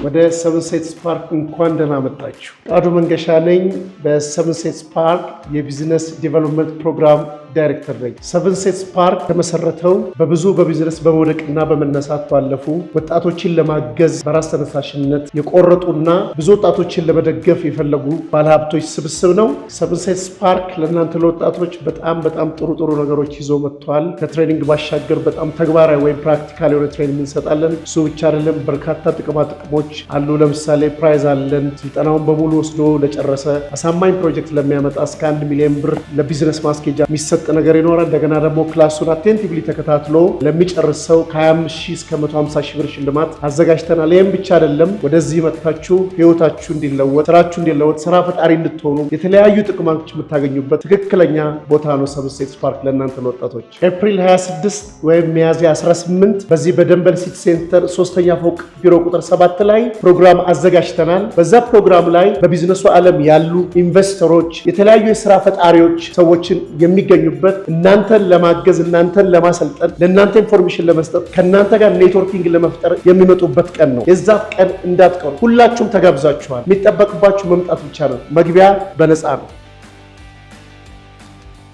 ወደ Seven Set Spark እንኳን ደህና መጣችሁ። ጣዱ መንገሻ ነኝ። በ Seven Set Spark የ business development program director ነኝ። Seven Set Spark የተመሰረተው በብዙ በቢዝነስ በመውደቅና በመነሳት ባለፉ ወጣቶችን ለማገዝ በራስ ተነሳሽነት የቆረጡና ብዙ ወጣቶችን ለመደገፍ የፈለጉ ባለሀብቶች ስብስብ ነው። Seven Set Spark ለእናንተ ለወጣቶች በጣም በጣም ጥሩ ጥሩ ነገሮች ይዞ መጥቷል። ከ training ባሻገር በጣም ተግባራዊ ወይም practical የሆነ training እንሰጣለን። እሱ ብቻ አይደለም፣ በርካታ ጥቅማ ጥቅሞች አሉ። ለምሳሌ prize አለን። ስልጠናውን በሙሉ ወስዶ ለጨረሰ፣ አሳማኝ ፕሮጀክት ለሚያመጣ እስከ 1 ሚሊዮን ብር ለቢዝነስ ማስኬጃ የሚሰጥ ነገር ይኖራል። እንደገና ደግሞ class ኡን attentively ተከታትሎ ለሚጨርስ ሰው ከ25 ሺህ እስከ 150 ሺህ ብር ሽልማት አዘጋጅተናል። ይህም ብቻ አይደለም። ወደዚህ መጥታችሁ ህይወታችሁ እንዲለወጥ፣ ስራችሁ እንዲለወጥ፣ ስራ ፈጣሪ እንድትሆኑ የተለያዩ ጥቅሞች የምታገኙበት ትክክለኛ ቦታ ነው Seven Set Spark ለእናንተ ለወጣቶች። ኤፕሪል 26 ወይም ሚያዝያ 18 በዚህ በደንበል City Center ሶስተኛ ፎቅ ቢሮ ቁጥር 7 ላይ ፕሮግራም አዘጋጅተናል። በዛ ፕሮግራም ላይ በቢዝነሱ ዓለም ያሉ ኢንቨስተሮች፣ የተለያዩ የስራ ፈጣሪዎች ሰዎችን የሚገኙበት፣ እናንተን ለማገዝ፣ እናንተን ለማሰልጠን፣ ለእናንተ information ለመስጠት፣ ከእናንተ ጋር networking ለመፍጠር የሚመጡበት ቀን ነው። የዛ ቀን እንዳትቀሩ። ሁላችሁም ተጋብዛችኋል። የሚጠበቅባችሁ መምጣት ብቻ ነው። መግቢያ በነፃ ነው።